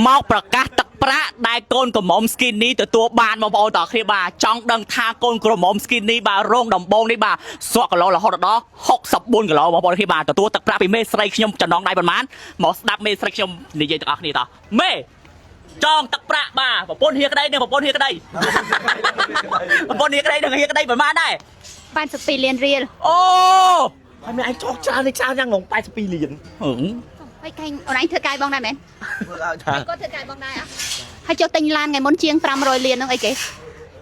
មកប្រកាសទឹកប្រាក់ដែលកូនក្រមុំ skinny ទទួលបានបងប្អូនតើគ្នាបាទចង់ដឹងថាកូនក្រមុំ skinny បាទរោងដំបងនេះបាទសក់គីឡូរហូតដល់64គីឡូបងប្អូនគ្នាបាទទទួលទឹកប្រាក់ពីមេស្រីខ្ញុំចំណងដៃប៉ុន្មានមកស្ដាប់មេស្រីខ្ញុំនិយាយទាំងអស់គ្នាតោះមេចងទឹកប្រាក់បាទប្រពន្ធហៀក្តីនិងប្រពន្ធហៀក្តី ប្រពន្ធហៀក្តីនិងហៀក្តីប៉ុន្មានដែរ 82លានរៀល អូ ហើយមានឯងចោកច្រើននេះច្រើនយ៉ាងង82លាន ហឹង ហើយកែងអូនឯងធ្វើកាយបងដែរមែន ធ្វើឲ្យថា គាត់ធ្វើកាយបងដែរអ่ะហើយចុះទិញឡានថ្ងៃមុនជាង500លានហ្នឹងអីគេ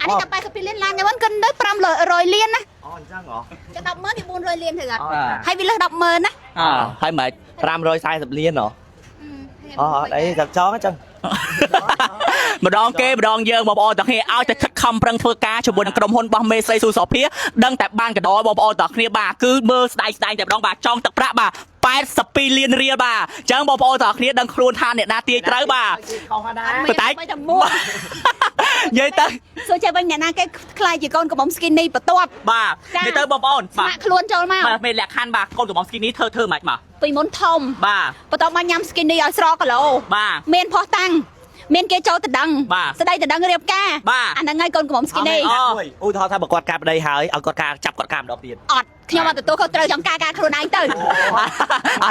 អានេះតែ82លានឡានថ្ងៃមុនកិនទៅ500លានណា អូអញ្ចឹងហ៎ ចុះ100000វា400លានធ្វើអត់ហើយវាលើស100000ណា អើហើយម៉េច 540លានហ៎អូអត់អីចាប់ចងអញ្ចឹង ម្ដងគេម្ដងយើងបងប្អូនទាំងគ្នាឲ្យតែខិតខំប្រឹងធ្វើការជាមួយនឹងក្រុមហ៊ុនរបស់មេស្រីស៊ូសូភាដឹងតែបានកដោបងប្អូនទាំងគ្នាបាទគឺមើលស្ដែងស្ដែងតែម្ដងបាទចង់ទឹកប្រាក់បាទ82លានរៀលបាទអញ្ចឹងបងប្អូនទាំងគ្នាដឹងខ្លួនថាអ្នកណាទាយត្រូវបាទ ខុសដែរ ប៉ុន្តែ តែមួ និយាយទៅ សួរចេះវិញអ្នកណាគេខ្លាយជាកូនកំមុំ skinny បន្ទាប់ បាទនិយាយទៅបងប្អូន បាទ ស្មាក់ខ្លួនចូលមក បាទមេលក្ខខណ្ឌបាទកូនកំមុំ skinny ធ្វើធ្វើមិនមក ពីមុនធំ បាទ បន្ទាប់មកញ៉ាំ skinny ឲ្យស្រគីឡូ បាទ មានផោះតាំងមានគេចូលទៅដឹង បាទ ស្ដីទៅដឹងរៀបការ បាទ អាហ្នឹងហើយកូនកំមុំ skinny ឧទាហរណ៍ថាបើគាត់ការប្តីហើយឲ្យគាត់ការចាប់គាត់ការម្ដងទៀត អត់ខ្ញុំអត់ទទួលខុសត្រូវចង់ការការខ្លួនឯងទៅ ឥ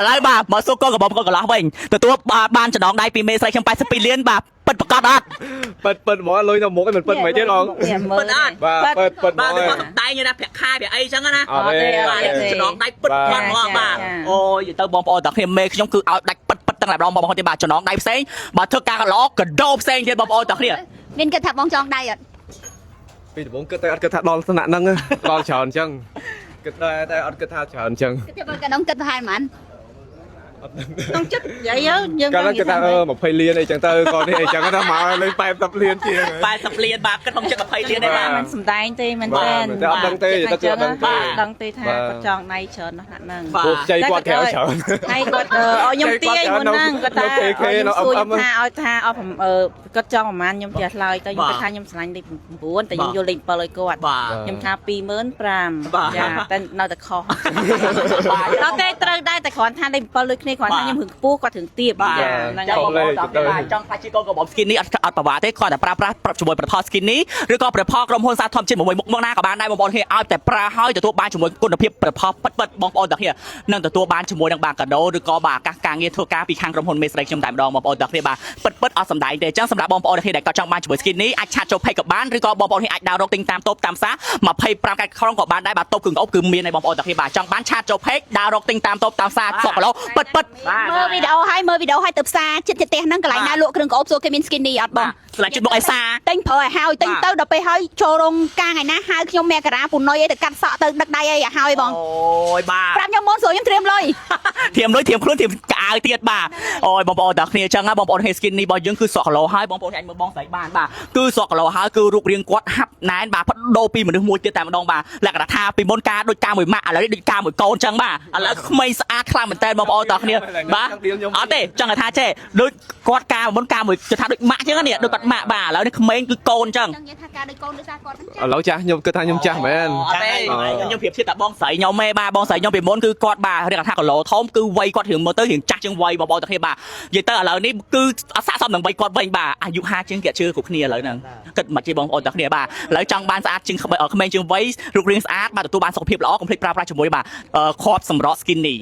ឡូវបាទមកសួរកូនកំមុំកូនកន្លោះវិញទទួលបានចំណងដៃពីមេស្រីខ្ញុំ82លានបាទពិតប្រកបអត់ ពិតពិតហ្មងលុយនៅមុខឯងមិនពិតមិនទៀតបង ពិតអត់ បាទពិតពិតហ្ម បាទ ង ទៅគាត់សំដែងណាប្រាក់ខែប្រាក់អីចឹងណា អត់ទេ បាទចំណងដៃពិតគាត់ហ្មងបាទ ចា អូយទៅបងប្អូនទាំងគ្នាមេខ្ញុំគឺឲ្យដាច់ពិតពិតទាំងតែម្ដងបងប្អូនទេបាទចំណងដៃផ្សេងបាទធ្វើការកន្លោកដោផ្សេងទៀតបងប្អូនទាំងគ្នា មានគិតថាបងចងដៃអត់ ពីដំបូងគិតតែអត់គិតថាដល់ថ្នាក់ហ្នឹងដល់ច្រើនអញ្ចឹងគិតដែរតែអត់គិតថាច្រើនអញ្ចឹង គិតថាបងកណ្ដុងគិតប្រហែលហ្មង ក្នុងចិត្តនិយាយទៅយើង កាលហ្នឹងគិតថាអឺ20លានអីចឹងទៅក៏នេះអីចឹងទៅមកលេង80លានជាង 80លានបាទគិតក្នុងចិត្ត20លានទេបាទ មិនសំដែងទេមែន បា ទេ ទតែអត់ដឹងទេតែគឺអត់ដឹងទេ បាទដឹងទេថា បាទ គាត់ចងដៃច្រើនណាស់ហ្នឹង បាទ ពួកខ្ចីគាត់ក្រៅច្រើន ហើយគាត់អឺឲ្យខ្ញុំទាយមុនហ្នឹងគាត់ថា នៅ KK ឲ្យខ្ញុំសួរ នៅ ខ្ញុំថាឲ្យថាអស់អឺគាត់ចង់ប្រហែលខ្ញុំចេះឆ្លើយទៅខ្ញុំគាត់ថាខ្ញុំឆ្លាញ់លេខ9តែខ្ញុំយកលេខ7ឲ្យគាត់ បាទ ខ្ញុំថា25000 បាទ ចាតែនៅតែខុស បាទ ដល់ទេត្រូវដែរតែគ្រាន់ថាលេខ7ដូចគ្នាគ្រាន់ថាខ្ញុំរឿងខ្ពស់គាត់រឿងទាប បាទ ចាហ្នឹង ចាំ ហើយ បងប្អូនទាំងគ្នាបាទចង់ខ្លាចជាកូនកំមុំ skinny អត់អត់ប្រវត្តិទេគ្រាន់តែប្រើប្រាស់ជាមួយផលិតផល skinny ឬក៏ផលិតផលក្រុមហ៊ុនសារធម្មជាតិមួយមុខមកណាក៏បានដែរបងប្អូនគ្នាឲ្យតែប្រើហើយទទួលបានជាមួយគុណភាពផលិតផលពិតពិតបងប្អូនទាំងគ្នានឹងទទួលបានជាមួយនឹងបាទកាដូឬក៏បាទឱកាសការងារធ្វើការពីខាងក្រុមហ៊ុនមេស្រីខ្ញុំតែម្ដងបងប្អូនទាំងគ្នាបាទពិតពិតអត់សំដែងទេអញ្ចឹងសម្រាប់បងប្អូនទាំងគ្នាដែលគាត់ចង់បានជាមួយ skinny អាច chat ចូល page ក៏បានឬក៏បងប្អូនគ្នាអាច download ទិញតាមតូបតាមផ្សារ25កាច់ក្រុងក៏បានដែរបាទតូបគ្រឿងអូបគឺមានហើយបងប្អូនទាំងគ្នាបាទចង់បាន chat ចូល page download ទិញតាមតូបតាមផ្សារសក់គីឡូពិតពិត មើលវីដេអូហើយមើលវីដេអូហើយទៅផ្សារចិត្តផ្ទះហ្នឹងកន្លែងណាលក់គ្រឿងក្អូបសួរគេមាន skinny អត់បង ស្លាច់ជិតមុខអេសា ទិញប្រើឲ្យហើយទិញទៅដល់ពេលហើយចូលរោងការថ្ងៃណាហៅខ្ញុំមករាពូនុយអីទៅកាត់សក់ទៅដឹកដៃអីឲ្យហើយបង អូយបាទ ប្រាប់ខ្ញុំមុនស្រួលខ្ញុំត្រៀមលុយ ធៀមលុយធៀមខ្លួនធៀមកៅទៀតបាទអូយបងប្អូនទាំងគ្នាអញ្ចឹងណាបងប្អូនហេ skin នេះរបស់យើងគឺសក់គីឡូហើយបងប្អូនអាចមើលបងស្រីបានបាទគឺសក់គីឡូហើយគឺរូបរាងគាត់ហាប់ណែនបាទបដូរពីមនុស្សមួយទៀតតែម្ដងបាទលក្ខណៈថាពីមុនការដូចការមួយម៉ាក់ឥឡូវនេះដូចការមួយកូនអញ្ចឹងបាទឥឡូវក្មេងស្អាតខ្លាំងមែនតើបងប្អូនទាំងគ្នាបាទអត់ទេចង់ថាចេះដូចគាត់ការមុនការមួយគេថាដូចម៉ាក់អញ្ចឹងនេះដូចគាត់ម៉ាក់បាទឥឡូវនេះក្មេងគឺកូនអញ្ចឹង ចង់និយាយថាការដូចកូនដូចសារគាត់ហ្នឹង ឥឡូវចាស់ខ្ញុំគិតថាខ្ញុំចាស់មែន អត់ទេខ្ញុំប្រៀបធៀបតែបងស្រីខ្ញុំទេបាទបងស្រីខ្ញុំពីមុនគឺគាត់បាទរៀងថាគីឡូធំគឺវ័យគាត់រៀងមើលទៅរៀងចាស់ជាងវ័យបងប្អូនទាំងគ្នាបាទនិយាយទៅឥឡូវនេះគឺអត់ស័ក្តិសមនឹងវ័យគាត់វិញបាទអាយុ50ជាងគេជឿគ្រប់គ្នាឥឡូវហ្នឹងគិតមកជាបងប្អូនទាំងគ្នាបាទឥឡូវចង់បានស្អាតជាងក្មេងជាងវ័យរូបរាងស្អាតបាទទទួលបានសុខភាពល្អកុំភ្លេចប្រើប្រាស់ជាមួយបាទគ្រាប់សម្រក់ skinny